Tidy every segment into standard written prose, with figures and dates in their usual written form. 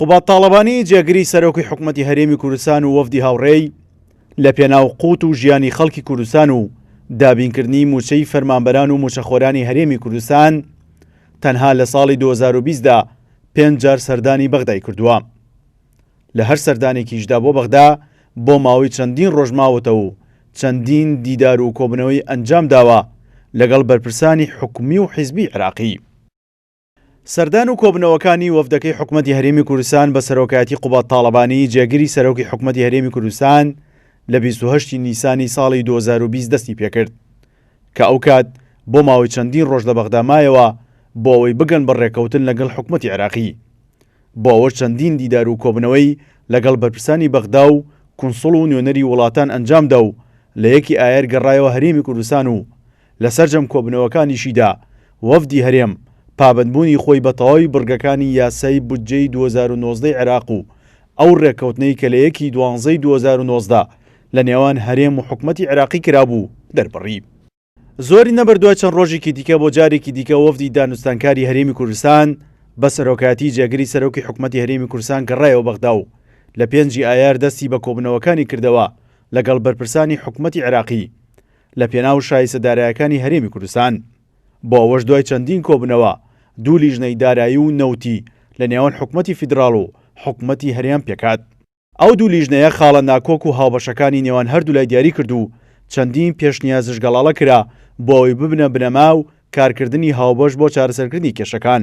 قوباد تاڵەبانی جێگری سەرۆکی حکومەتی هەرێمی کوردستان و وەفدی هاوڕێی لە پێناو قوت و ژیانی خەڵکی کوردستان و دابینکردنی مووچەی فەرمانبەران و مووچەخۆرانی هەرێمی کوردستان تەنها لە ساڵی 2020 دا پێنج جار سەردانی بەغدای کردووە. لە هەر سەردانێکیشدا بۆ بەغدا بۆ ماوەی چەندین ڕۆژ ماوەتەوە و چەندین دیدار و کۆبنەوەی ئەنجام داوە لەگەڵ بەرپرسانی حکومی و حیزبی عێراقی. سەردان و کۆبنەوەکانی وەفدەکەی حکومەتی هەرێمی کوردستان بە سەرۆکایەتی قوباد تاڵەبانی جێگری سەرۆکی حکومەتی هەرێمی کوردستان لە 28 نیسانی ساڵی 2020 دەستی پێکرد کە ئەوکات بۆ ماوەی چەندین ڕۆژ لە بەغدا مایەوە بۆ ئەوەی بگەن بە ڕێککەوتن لەگەڵ حکومەتی عێراقی. بۆ ئەوەش چەندین دیدار و کۆبنەوەی لەگەڵ بەرپرسانی بەغدا و کونسوڵ و نوێنەری وڵاتان ئەنجامدا و لە یەکی ئایار گەڕایەوە هەرێمی کوردستان و لە سەرجەم کۆبنەوەکانیشیدا وەفدی هەرێم پابەندبوونی خۆی بە تەواوی بڕگەکانی یاسای بودجەی 2019 عێراق و ئەو ڕێککەوتنەی کە لە یەکی دوانزەی 2019 لە نێوان هەرێم و حکومەتی عێراقی کرابوو دەربڕی. زۆری نەبرد دوای چەند ڕۆژێکی دیکە بۆ جارێکی دیکە وەفدی دانوستانکاری هەرێمی کوردستان بە سەرۆکایەتی جێگری سەرۆکی حکومەتی هەرێمی کوردستان گەڕایەوە بەغدا و لە پێنجی ئایار دەستی بە کۆبوونەوەکانی کردەوە لەگەڵ بەرپرسانی حکومەتی عێراقی لە پێناو شایستە دارایەکانی هەرێمی کوردستان. بۆ ئەوەش دوای چەندین کۆبوونەوە دوو لیژنەی دارایی و نەوتی لە نێوان حکومەتی فیدراڵ و حکومەتی هەرێم پێکهات. ئەو دوو لیژنەیە خاڵە ناکۆک و هاوبەشەکانی نێوان هەردوولای دیاری کرد و چەندین پێشنیازش گەڵاڵە کرا بۆ ئەوەی ببنە بنەما و کارکردنی هاوبەش بۆ چارەسەرکردنی کێشەکان.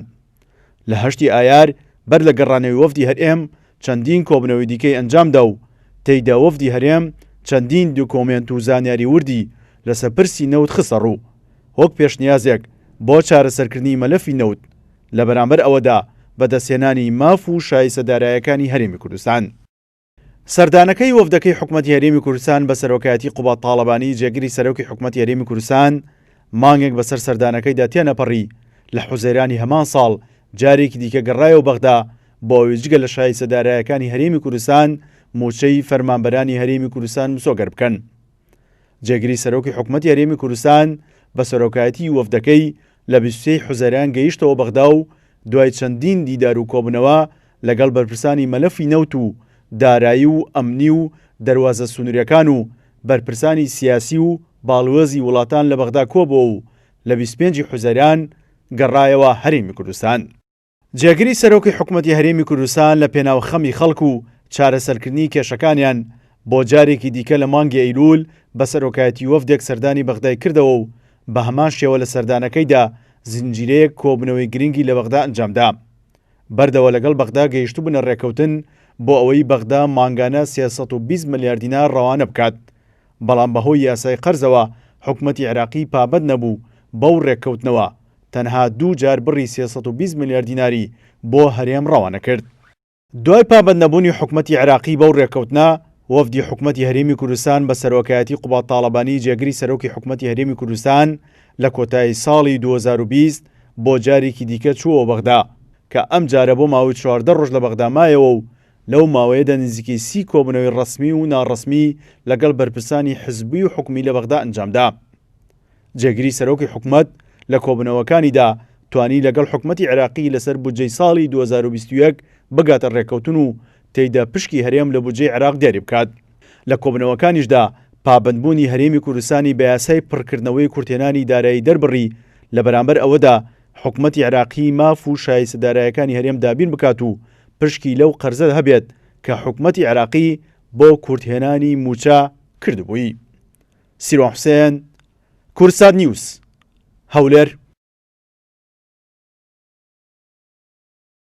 لە هەشتی ئایار بەر لە گەڕانەوەی وەفدی هەرێم چەندین کۆبنەوەی دیکەی ئەنجامدا و تێیدا وەفدی هەرێم چەندین دوکۆمێنت و زانیاری وردی لەسەر پرسی نەوت خستە ڕوو وەک پێشنیازێک بۆ چارەسەرکردنی مەلەفی نەوت لە بەرامبەر ئەوەدا بەدەستهێنانی ماف و شایستە دارایەکانی هەرێمی کوردستان. سەردانەکەی وەفدەکەی حکومەتی هەرێمی کوردستان بە سەرۆکایەتی قوباد تاڵەبانی جێگری سەرۆکی حکومەتی هەرێمی کوردستان مانگێک بەسەر سەردانەکەیدا تێنەپەڕی لە حوزەیرانی هەمان ساڵ جارێکی دیکە گەڕایەوە بەغدا بۆ ئەوەی جگە لە شایستە دارایەکانی هەرێمی کوردستان مووچەی فەرمانبەرانی هەرێمی کوردستان مسۆگەر بکەن. جێگری سەرۆکی حکومەتی هەرێمی کوردستان بە سەرۆکایەتی وەفدەکەی لە 23 حوزەیران گەیشتەوە بەغدا و دوای چەندین دیدار و کۆبوونەوە لەگەڵ بەرپرسانی مەلەفی نەوت و دارایی و ئەمنی و دەروازە سنووریەکان و بەرپرسانی سیاسی و باڵوێزی وڵاتان لە بەغدا کۆبۆوە و لە 25 حوزەیران گەڕایەوە هەرێمی کوردستان. جێگری سەرۆکی حکومەتی هەرێمی کوردستان لە پێناو خەمی خەڵک و چارەسەرکردنی کێشەکانیان بۆ جارێکی دیکە لە مانگی ئەیلول بە سەرۆکایەتی وەفدێک سەردانی بەغدای کردەوە و بە هەمان شێوە لە سەردانەکەیدا زنجیرەیەک کۆبوونەوەی گرنگی لە بەغدا ئەنجامدا. بەردەوە لەگەڵ بەغدا گەیشتبوونە رێککەوتن بۆ ئەوەی بەغدا مانگانە 320 ملیار دینار ڕەوانە بکات، بەڵام بەهۆی یاسای قەرزەوە حکومەتی عێراقی پابەند نەبوو بەو رێککەوتنەوە، تەنها دوو جار بڕی 320 ملیار دیناری بۆ هەرێم ڕەوانە کرد. دوای پابەندنەبوونی حکومەتی عێراقی بەو رێککەوتنە، وەفدی حکومەتی هەرێمی کوردستان بە سەرۆکایەتی قوباد تاڵەبانی جێگری سەرۆکی حکومەتی هەرێمی کوردستان لە کۆتایی ساڵی 2020 بۆ جارێکی دیکە چووەوە بەغدا کە ئەمجارە بۆ ماوەی 14 ڕۆژ لە بەغدا مایەوە و لەو ماوەیەدا نزیکەی سی کۆبوونەوەی ڕەسمی و ناڕەسمی لەگەڵ بەرپرسانی حزبی و حکومی لە بەغدا ئەنجامدا. جێگری سەرۆکی حکومەت لە کۆبوونەوەکانیدا توانی لەگەڵ حکومەتی عێراقی لەسەر بودجەی ساڵی 2021 بگاتە ڕێککەوتن و تێیدا پشکی هەرێم لە بودجەی عێراق دیاری بکات. لە کۆبوونەوەکانیشدا پابەندبوونی هەرێمی کوردستانی بە یاسای پڕکردنەوەی کورتهێنانی دارایی دەربڕی، لە بەرامبەر ئەوەدا حکومەتی عێراقی ماف و شایستە دارایەکانی هەرێم دابین بکات و پشکی لەو قەرزە هەبێت کە حکومەتی عێراقی بۆ کورتهێنانی مووچە کردبووی. سیروان حوسێن، کوردسات نیوز، هەولێر.